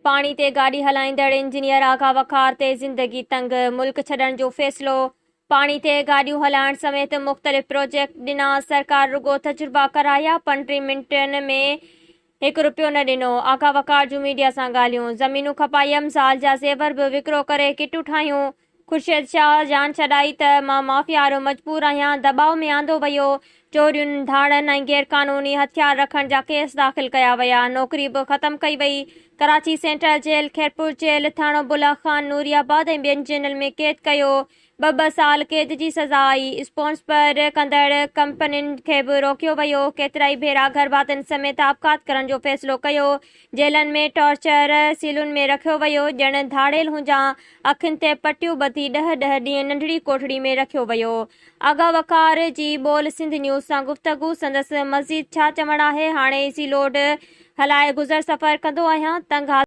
پاڻي تي گاڏي هلائيندڙ انجنيئر آغا وقار تي زندگي تنگ، ملڪ ڇڏڻ جو فيصلو، پاڻي تي گاڏيون هلائڻ سميت مختلف پروجيڪٽ ڏنا، سرڪار رڳو تجربا ڪرايا، پنٽري منٽن ۾ هڪ رپيو نه ڏنو، آغا وقار جون ميڊيا سان ڳالهيون، زمينون کپايم، زال جا زيور به وڪرو ڪري ڪٽون ٺاهيون، خورشيد شاهه جان ڇڏائي ته مان مافيا آڏو مجبور آهيان، دٻاء ۾ آندو ويو، چورين، ڌاڙن ۽ غيرقانوني هٿيار رکڻ جا ڪيس داخل ڪيا ويا، نوڪري به ختم ڪئي وئي، Karachi central jail, Khairpur jail, ٿاڻو بلا خان، نوري آباد ۽ ٻين جيلن ۾ قيد ڪيو، ٻه ٻه سال قيد جي سزا آئي، اسپانسر ڪندڙ ڪمپنين کي به روڪيو ويو، ڪيترائي ڀيرا گهرڀاتين سميت آپگهات ڪرڻ جو فيصلو ڪيو، جيلن ۾ ٽارچر سيلن ۾ رکيو ويو، ڄڻ ڌاڙيل هجان، اکين تي پٽيون ٻڌي ڏهه ڏهه ڏينهن ننڍڙي ڪوٺڙي ۾ رکيو ويو. آغا وقار جي ٻول سنڌ نيوز سان گفتگو، سندس مزيد ڇا چوڻ آهي، هاڻي ايزي لوڊ هلائي گذر سفر ڪندو آهيان، تنگ.